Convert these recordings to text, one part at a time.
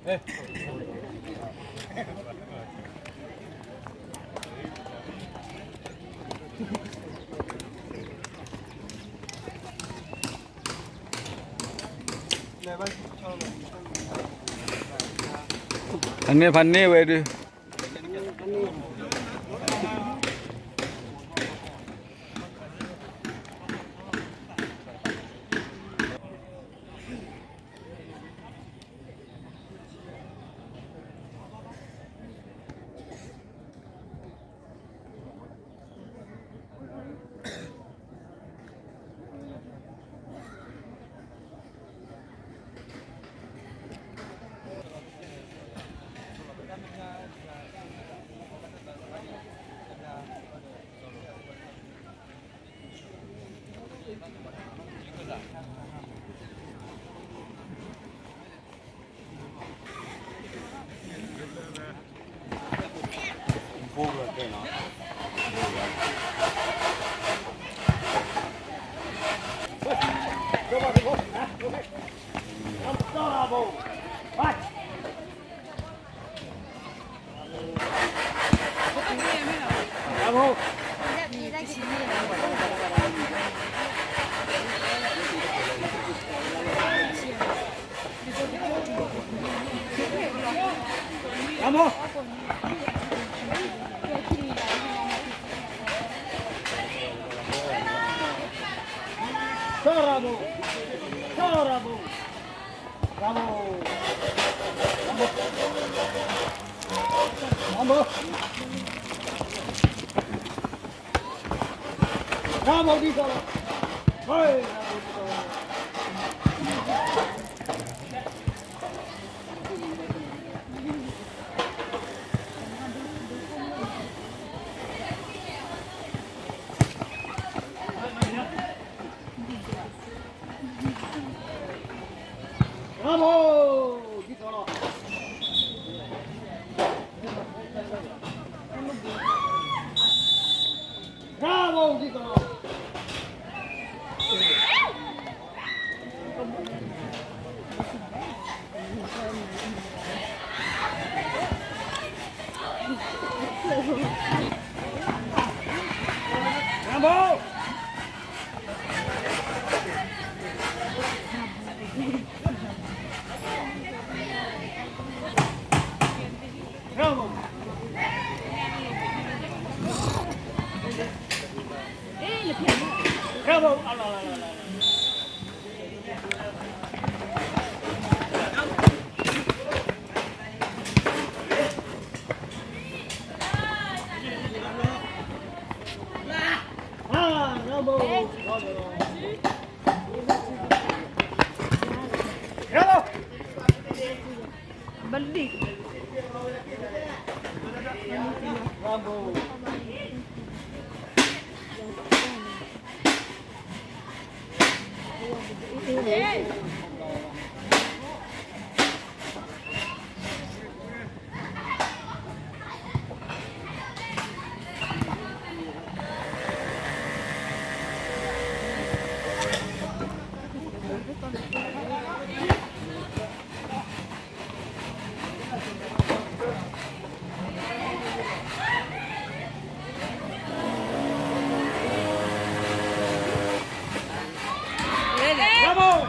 ဖးန့ၢ်ဖးန့ၢ်ဝဲဒုး Bravo! Bravo! Bravo! Bravo! Bravo, Nicolas! Hey, bravo, Nicolas! Bravo! Dí tho lí. Bravo, dí tho lí. Bravo! Bravo! Bravo!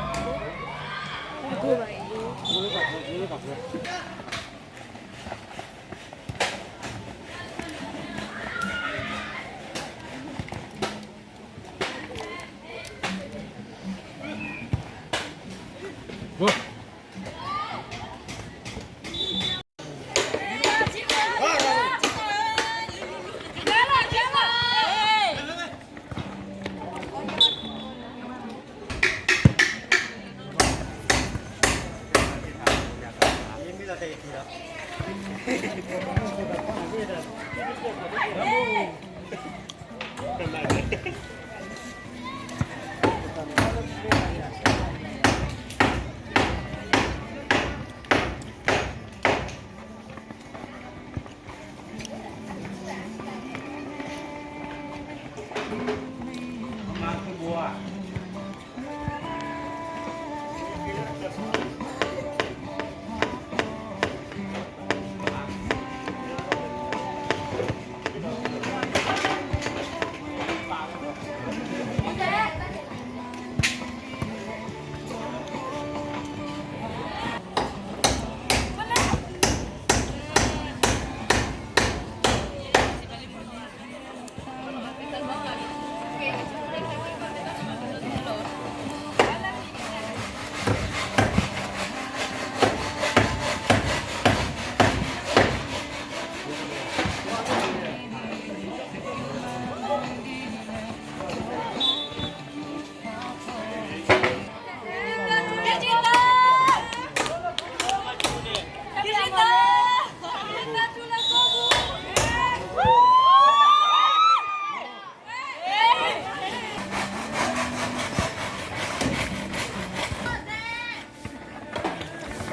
ထ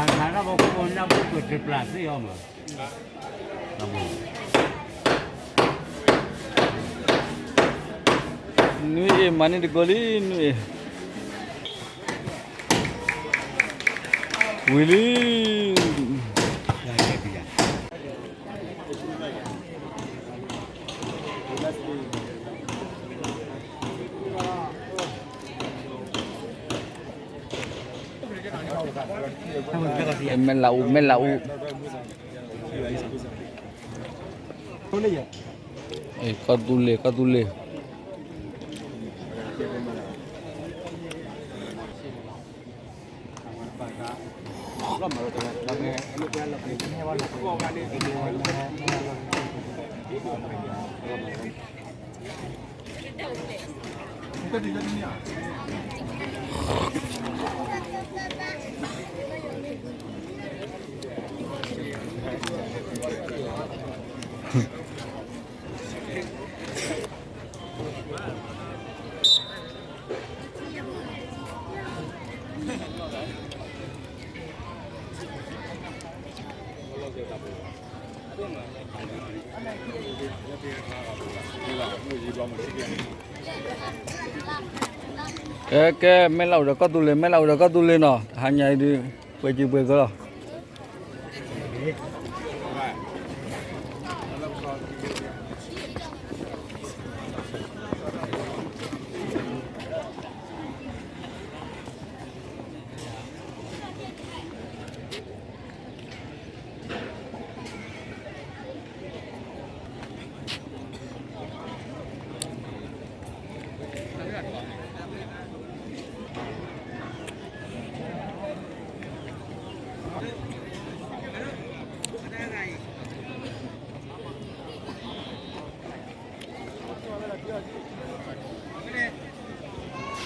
ါထါထီၣ်ဘီခိၣ်ဘီနၢ်ဘိၣ်ကတပျၢ်သ့ၣ်အီၤမး, နွံအ့ၣ်မၤန့ၢ်တကီလံ နွံအ့ၣ်, ဝံၤလံ. မဲၢ်လးအူ မဲၢ်လးအူ, ကီၢ်သူလ့ၤ ကီၢ်သူလ့ၤ. ကဲ ကဲ မဲၢ်လးအူဒီးကီၢ်သူလ့ၤ မဲၢ်လးအူဒီးကီၢ်သူလ့ၤနီၤ ဟါညါအံၤဒုး ပှဲၤစံပှဲၤကၢလီ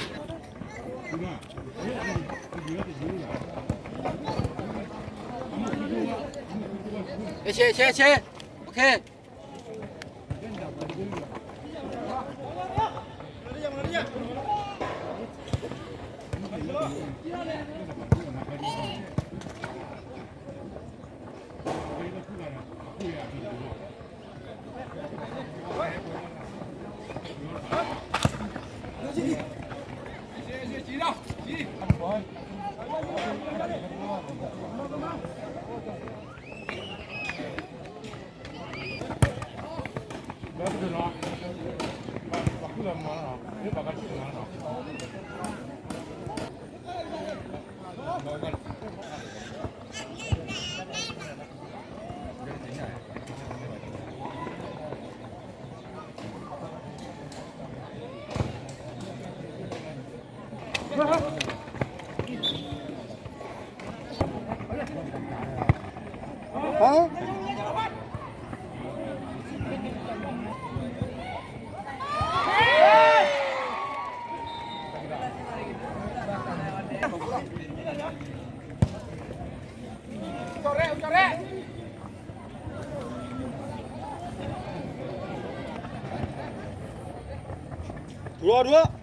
ၤ. ဆဲး ဆဲး ဆဲး OK. Dua, dua.